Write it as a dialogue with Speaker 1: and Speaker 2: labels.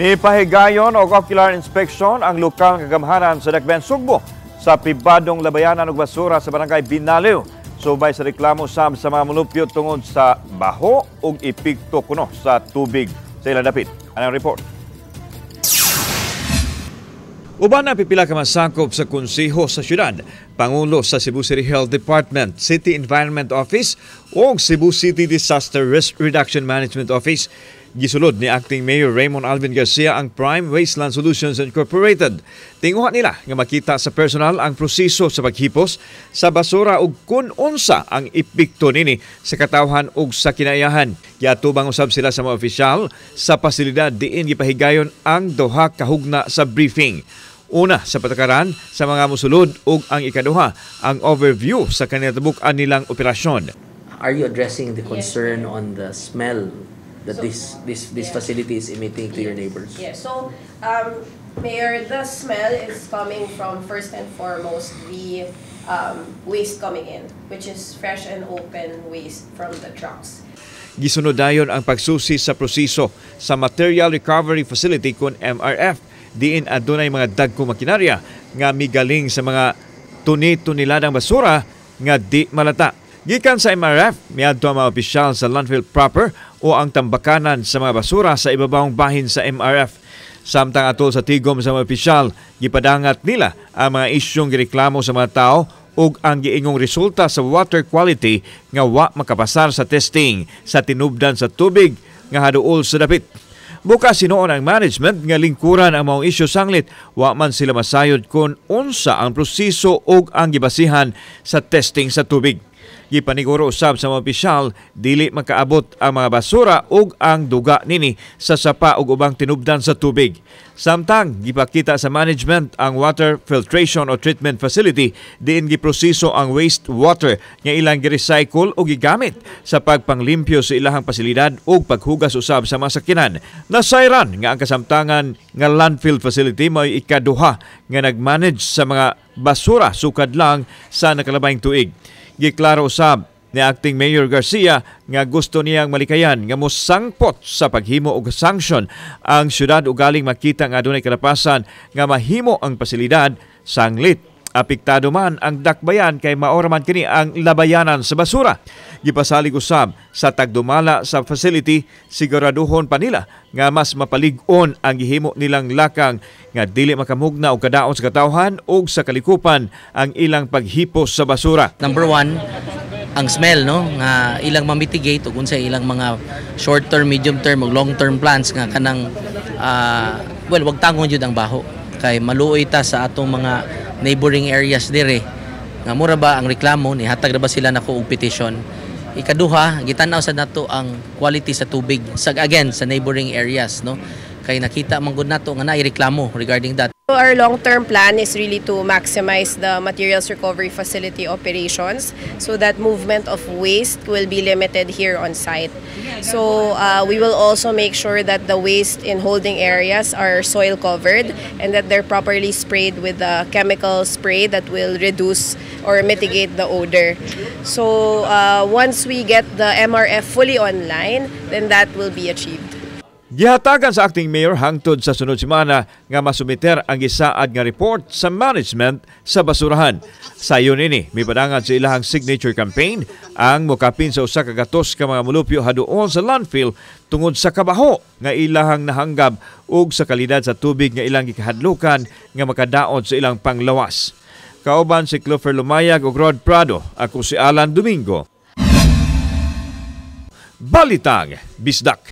Speaker 1: Mipahigayon og ocular inspection ang lokal nga gamhanan sa Dakbayan Sugbo sa pribadong labayanan og basura sa Barangay Binaliw. Subay sa reklamo sab sa mga mulupyo tungod sa baho ug epekto kuno sa tubig sa ilang dapit. Anong report? Uban ang pipila ka masakop sa konseho sa syudad, Pangulo sa Cebu City Health Department, City Environment Office ug Cebu City Disaster Risk Reduction Management Office, gisulod ni Acting Mayor Raymond Alvin Garcia ang Prime Wasteland Solutions Incorporated. Tinguha nila nga makita sa personal ang proseso sa paghipos sa basura ug kun unsa ang epekto nini sa katawhan ug sa kinaiyahan. Giatubang usab sila sa mga opisyal sa pasilidad diin gipahigayon ang duha ka hugna sa briefing. Una sa patakaran sa mga musulod ug ang ikaduha ang overview sa kinatabuk-an nilang operasyon.
Speaker 2: Are you addressing the concern on the smell that this facility is emitting to your neighbors?
Speaker 3: Yeah. So, Mayor, the smell is coming from, first and foremost, the waste coming in, which is fresh and open waste from the trucks.
Speaker 1: Gisunod dayon ang pagsusi sa proseso sa Material Recovery Facility kon MRF, diin adunay mga dagkong makinarya nga migaling sa mga tuni-tuniladang basura nga di malata. Gikan sa MRF, miadto ang mga opisyal sa landfill proper o ang tambakanan sa mga basura sa ibabawng bahin sa MRF. Samtang atol sa tigom sa mga opisyal, gipadangat nila ang mga isyong gireklamo sa mga tao ug ang giingong resulta sa water quality nga wa makapasar sa testing sa tinubdan sa tubig nga haduol sa dapit. Bukas hinuon ang management nga lingkuran ang maong isyu, sanglit wa man sila masayod kung unsa ang proseso ug ang gibasihan sa testing sa tubig. Gipaniguro usab sa mga opisyal dili makaabot ang mga basura ug ang duga nini sa sapa ug ubang tinubdan sa tubig. Samtang gipakita sa management ang water filtration o treatment facility diin giproseso ang waste water nga ilang gi-recycle o gigamit sa pagpanglimpyo sa ilahang pasilidad ug paghugas usab sa mga sakyanan. Nasayran nga ang kasamtangan nga landfill facility may ikaduha nga nagmanage sa mga basura sukad lang sa nakalabayng tuig. Giklaro usab ni Acting Mayor Garcia nga gusto niyang malikayan nga mosangpot sa paghimo og sanction ang syudad ugaling makita nga adunay kalapasan nga mahimo ang pasilidad, sanglit apektado man ang dakbayan kay maora man kini ang labayanan sa basura. Gipasalig usab sa tagdumala sa facility siguraduhon pa nila nga mas mapalig-on ang gihimo nilang lakang nga dili makamugna og kadaon sa katawhan ug sa kalikupan ang ilang paghipos sa basura.
Speaker 2: Number one, ang smell, no, nga ilang ma-mitigate ug unsa ilang mga short term, medium term ug long term plans nga kanang well, wag tangon jud ang baho kay maluoy ta sa atong mga neighboring areas dire nga mura ba ang reklamo ni hatag ra ba sila nako og petition. Ikaduha, gitan-aw sa nato ang quality sa tubig sa, again, sa neighboring areas, no, kay nakita man gud nato nga naay reklamo regarding that.
Speaker 3: Our long-term plan is really to maximize the materials recovery facility operations so that movement of waste will be limited here on site. So we will also make sure that the waste in holding areas are soil covered and that they're properly sprayed with a chemical spray that will reduce or mitigate the odor. So once we get the MRF fully online, then that will be achieved.
Speaker 1: Gihatagan sa Acting Mayor hangtod sa sunod semana nga masumiter ang gisaad nga report sa management sa basurahan. Sayon ini, mipadangat sa ilahang signature campaign ang mokapin sa 100 ka mga mulupyo haduol sa landfill tungod sa kabaho nga ilahang nahanggab ug sa kalidad sa tubig nga ilang gikahadlukan nga makadaot sa ilang panglawas. Kauban si Clover Lumayag ug Rod Prado, ako si Alan Domingo. Balitang Bisdak.